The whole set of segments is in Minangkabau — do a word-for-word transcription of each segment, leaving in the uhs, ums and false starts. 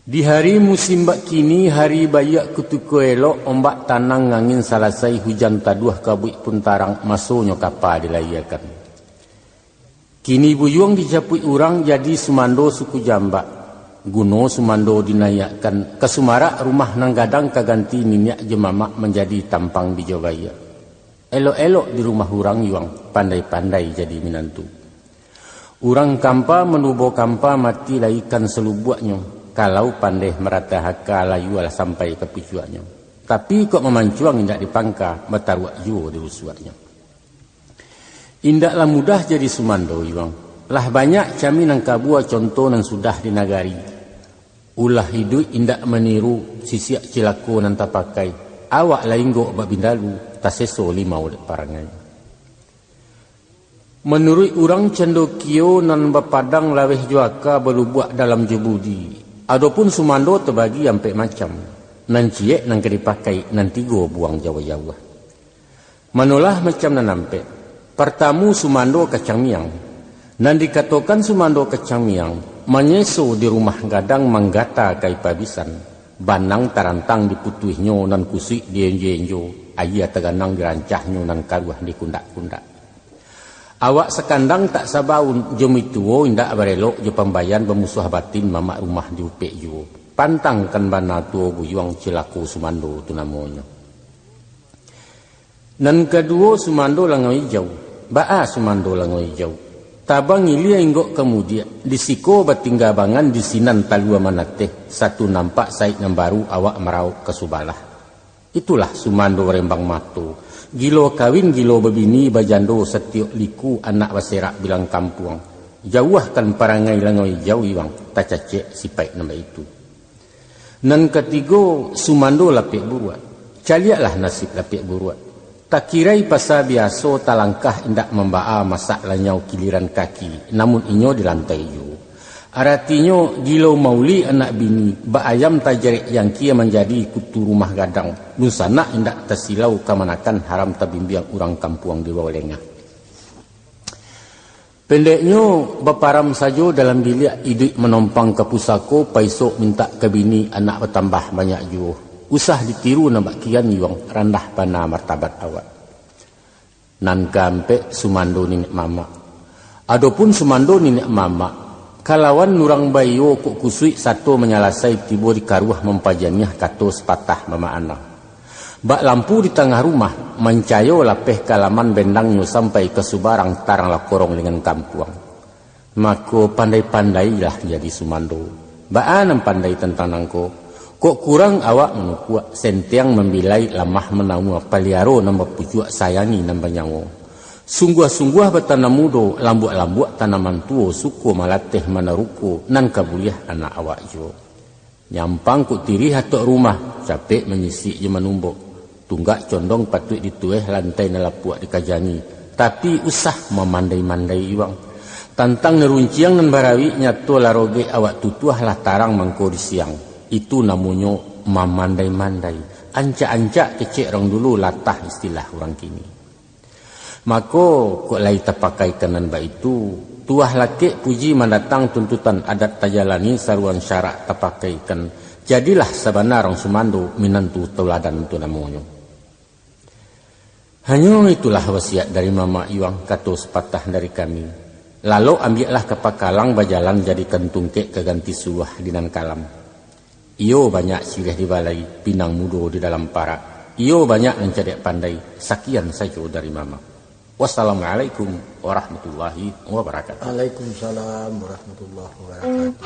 Di hari musim bak kini, hari baiak kutiko elok, ombak tanang, angin salasai, hujan taduah, kabuik pun tarang, masonyo kapa dilayiakan. Kini buyuang dijapuik urang, jadi sumando suku jambak. Guno sumando dinaiakkan, ka sumarak rumah nan gadang, ka ganti niniak jo mamak, manjadi tampang bijo baiak. Elok-elok di rumah urang yuang, pandai-pandai jadi minantu. Urang kampa manubo kampa, mati lai ikan salubuaknyo, kalau pandeh maratah aka, layualah sampai ka pucuaknyo. Tapi kok mamancuang indak dipangka, bataruak juo di rusuaknyo. Indaklah mudah jadi sumando yuang. Lah banyak kami nan kabua, conto nan sudah di nagari. Ulah iduik indak maniru, sisiak cilako nan tapakai. Awak lah inggok bak bindalu, taseso limau dek parangai. Manuruik urang candokio, nan bapadang laweh jo aka, balubuak dalam jo budi. Adopun sumando tabagi ampek macam, nan ciek nan ka dipakai, nan tigo buang jauah-jauah. Manolah macam nan ampek. Partamu, sumando kacang miang. Nan dikatokan sumando kacang miang, manyeso di rumah gadang, manggata ka ipa bisan. Banang tarantang diputuihnyo, nan kusuik dienjo-enjo, aia taganang dirancahnyo, nan karuah dikundak-kundak. Awak sakandang tak sabaun, jo mituo indak barelok, jo pambayan bamusuah batin, mamak rumah diupek juo. Pantangkan bana tuo buyuang, cilako sumando tu namonyo. Nan kaduo, sumando langau ijau. Baa sumando langau ijau? Tabang ilia inggok ka mudiak, di siko batingga bangan, di sinan talua manateh, satu nampak saik nan baru, awak marauk ka subalah. Itulah sumando rembang mato. Gilo kawin, gilo babini, bajando satiok liku, anak baserak bilang kampuang. Jauahkan parangai langau ijau iwang, tacacek sipaik nan baitu. Nan katigo, sumando lapek buruak. Caliaklah nasib lapek buruak. Takirai pasa biaso, talangkah indak mambaa, masak lanyau kiliran kaki, namun inyo di lantai juo. Aratinyo, gilo mauli anak bini, bak ayam tajarek jangkia, manjadi kutu rumah gadang, dunsanak indak tasilau, kamanakan haram tabimbiang, urang kampuang di bawah lengah. Pendeknyo, baparam sajo dalam biliak, iduik manompang ka pusako, paisok mintak ka bini, anak batambah banyak juo. Usah ditiru nan bak kian iwang, randah bana martabat awak. Nan kaampek, sumando niniak mamak. Adopun sumando niniak mamak, kalawan urang baiyo kok kusuik sato manyalasai, tibo di karuah mampajaniah, kato sapatah mamak ana. Bak lampu di tangah rumah, mancayo lapeh ka laman bendangnyo, sampai ka subarang tarang lah korong dengan kampuang. Mako, pandai-pandailah jadi sumando. Baa nan pandai tantang nangko? Kok kurang awak manukuak, sentiang mambilai, lamah manamua, paliaro nan bapucuak, sayangi nan banyawo. Sungguah-sungguah batanam mudo, lambuak-lambuak tanaman tuo, suko malateh manaruko, nan ka buliah anak awak juo. Nyampang kok tirih atok rumah, capek manyisik jo manumbok. Tunggak condong patuik ditueh, lantai nan lapuak dikajani. Tapi usah mamandai-mandai iwang. Tantang nan runciang nan barawik, nyato lah rogek awak tutuah, lah tarang mangko di siang. Itu namonyo mamandai-mandai. Ancak-ancak kecek urang dulu, latah istilah urang kini. Mako, kok lai tapakaikan nan baitu, tuah lakek puji mandatang, tuntutan adat tajalani, saruan syarak tapakaikan, jadilah sabana urang sumando, minantu tauladan tu namonyo. Hanyo itulah wasiat dari mamak iwang, kato sapatah dari kami. Lalok ambiaklah ka pakalang, bajalan jadikan tungkek, ka ganti suluah di nan kalam. Iyo banyak siriah di balai, pinang mudo di dalam parak. Iyo banyak nan cadiak pandai, sakian sajo dari mamak. Wassalamualaikum warahmatullahi wabarakatuh. Waalaikumsalam warahmatullahi wabarakatuh.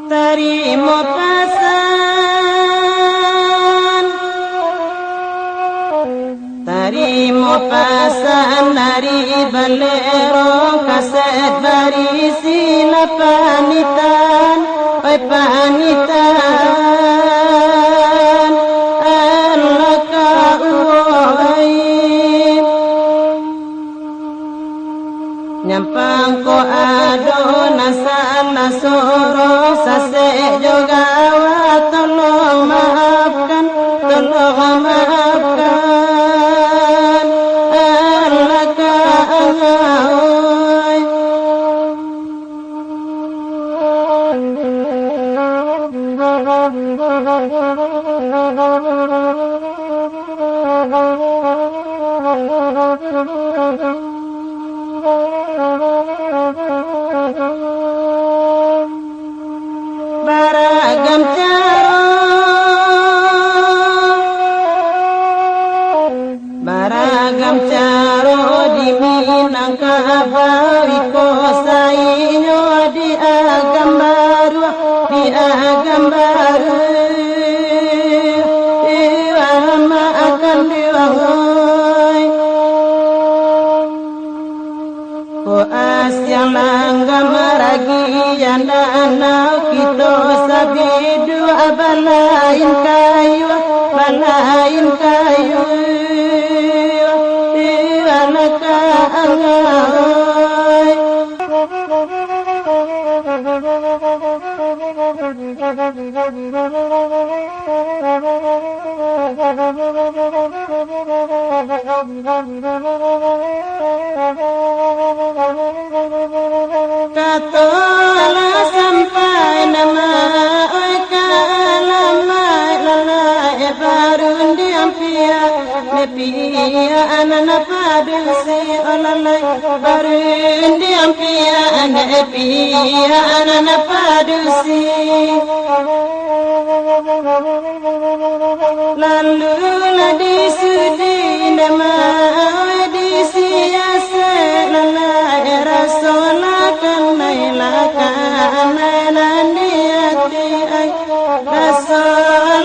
Tarimo pasan, tarimo Pasan dari balero, kaset barisi lah panitan, oi panitan, alah ka uwoi. Nyampang ko ado nan salah soro, sasek jo gawat, tolong maafkan, tolong maafkan, alah ka angah, oi. Baragam caro, baragam caro di Minangkabau, iko sainyo di Agam Baru, di Agam Baru, iwah makan di wahai. Ko asiang langgam maragi, janda anau kito sabiduak, balain kayu, balain kayu, iwah ka angah, oi. Kato lah sampai namo, oi, ka alamaik lalai, barundiang piak, ne piak nan padusi, oh lalai, barundiang piak, ne piak nan padusi. Lalu lah disudi namo, disiasek lalai, raso lah kanai, lah kanai nan di ati, ai. Raso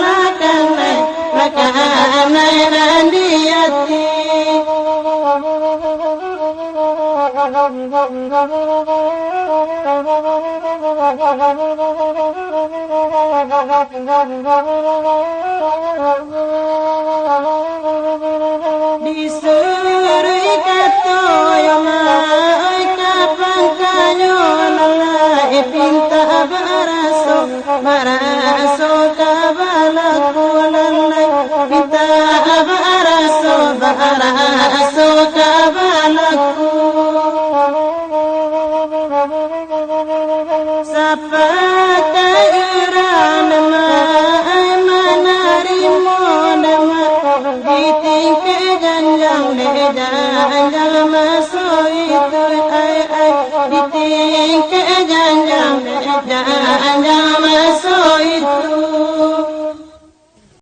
lah kanai, lah kanai nan di ati. Disuruh kato yo ma, oi, ka pangkanyo lalai, pinta baraso, baraso ka balaku lalai, pinta baraso, baraso ka balaku. Sapakaik urang namo, ai, manarimo namo, di tingkek janjang, dek janjang maso itu, ai, ai, di tingkek janjang, dek janjang maso itu.